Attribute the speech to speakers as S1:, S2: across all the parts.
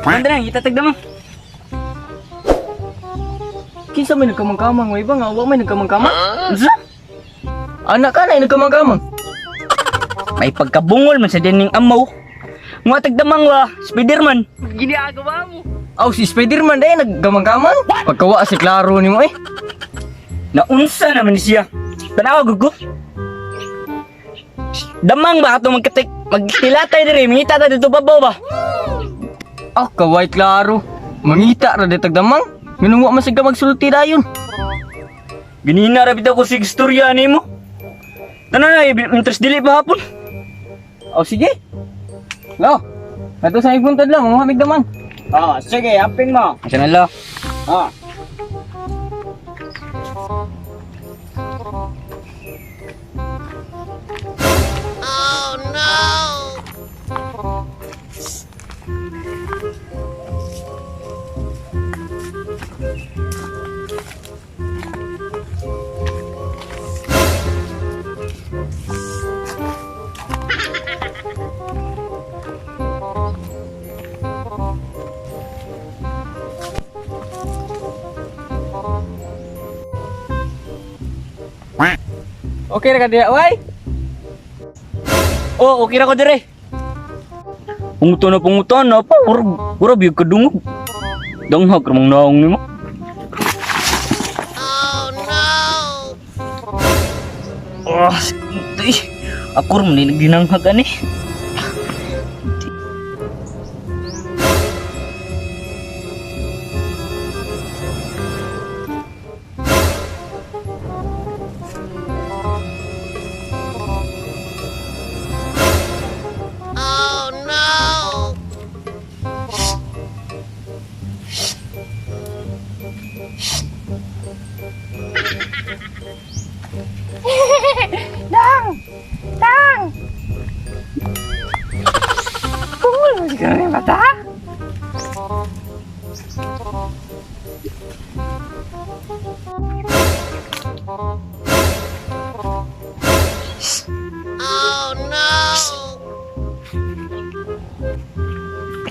S1: Banda na, itatag naman.
S2: Kinsa may nagkamangkamang way ba nga wa may nagkamangkamang?
S1: Unsa?
S2: Anak ka na nagkamangkamang.
S1: May pagkabungol man sa dining amaw. Mga tagdamang wa, Spiderman. Ginagawa mo.
S2: Aw si Spiderman dai nagkamangkamang. Pagkawa si klaro nimo eh.
S1: Naunsa naman siya. Tanawa gugo. Damang ba ato magkatik magtilatay diri mangita ta dito babaw ba?
S2: Aw kaway klaro. Mangita ra di tagdamang. Nganong wa man sad ka magsulti dayon.
S1: Ganina ra bitaw ko sig istorya nimo. Tanan na interest dili pa hapon.
S2: Aw sige. Lo. Ato sa ibuntad lang, mga migdaman.
S1: Ah, sige, hapin mo. Asa na lo? Ah.
S2: Okay ra ka diha, way.
S1: Oh, okay ra ko dire. Pungutan na pungutan na pa, murag murag biyag kadungog. Danghag ra mong naong nimo. Oh no. Oh, eh. Ako ra man ni nagdinanghag ani.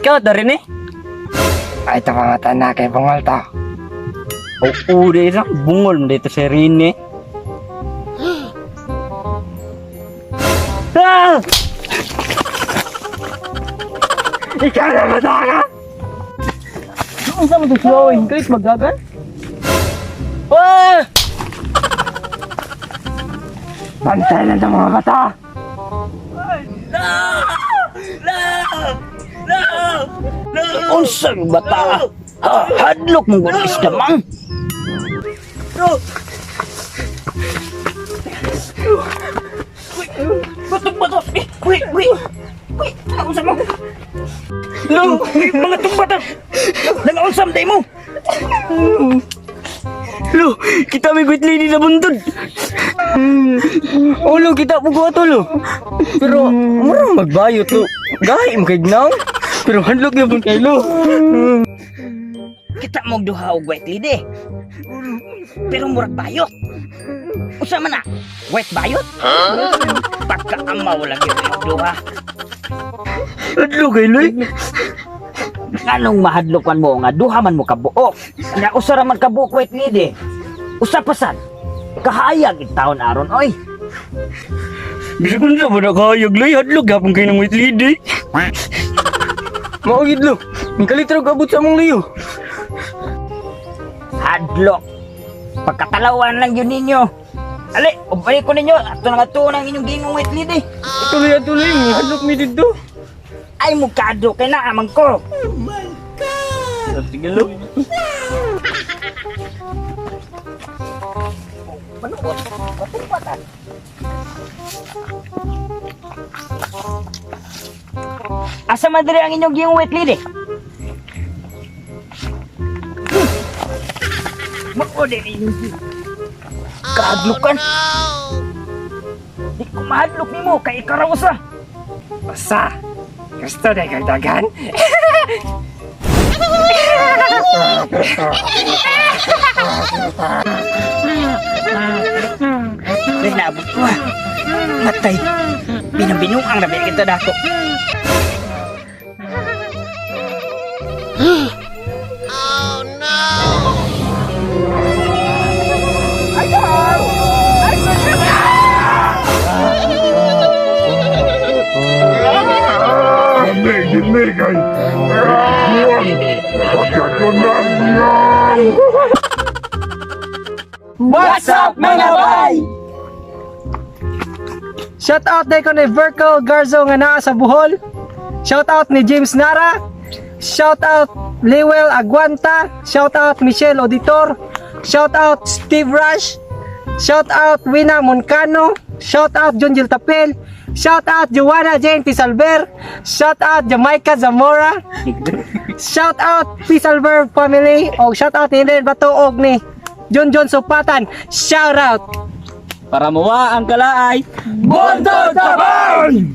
S1: Ikaw to rin eh.
S3: Ay, ito mga na kay bungol to.
S1: Oo, di na. Bungol mo dito si Rene. Ah!
S3: Ikaw na bata ka?
S2: Unsa man to siya, kalit magagan?
S1: Ah!
S3: Bantay lang sa mga bata.
S1: Unsang bata? Ha, hadlok mong gulis damang. Bato, bato. Eh, wait, wait. Wait, unsa mo? No, mga tumbata. Nag-unsam day mo. Lo, kita may good lady na bundod.
S2: Ulo kita po ko ato lo. Pero mura magbayot lo. Gahi mo kay gnaw. Pero handlok gyud kay lo.
S1: Kita mong duha og white lady. Pero murag bayot. Usa man na? White bayot? Pagkaamaw lagi yung duha. Hadlok kay Loy. Nganong mahadlokan mo nga duha man mo kabuok. Nga usa ra man kabuok white lady. Usa pa sad. Kahayag in taon aron oy. Bisag unsa ba nakahayag Loy? Hadlok gapon kay ng white lady.
S2: Mao gid lo. Nikalit ra abot sa among liyo.
S1: Hadlok. Pagkatalawan lang yun ninyo. Ali, ubay ko ninyo. Ato na nga to ng inyong gingong white lady.
S2: Tuloy tuloy mo hadlok mi didto.
S1: Ay, mukado kay na amang ko.
S2: Sige lo.
S1: Manuot, matumbatan. Asa man diri ang inyong gingong white lady? Mao din inyong Kahadlukan. Di ko mahadlok nimo kay ikaw usa.
S3: Basta. Gusto na kang dagan?
S1: Ay, naabot ko ah. Matay. Binabinuang na kita dako.
S4: Kami gini kay buwang pagkakunang.
S2: What's up, mga bay?
S3: Shout out day ko ni Verkel Garzo nga naa sa Bohol. Shout out ni James Nara. Shout out Lewel Aguanta. Shout out Michelle Auditor. Shout out Steve Rush. Shout out Wina Moncano. Shout out John Gil Tapel. Shout out Joanna Jane Tisalver. Shout out Jamaica Zamora. Shout out Tisalver family. Og shout out ni Len Bato og ni John John Supatan. Shout out.
S2: Para mawa ang kalaay. Bontod Tabay!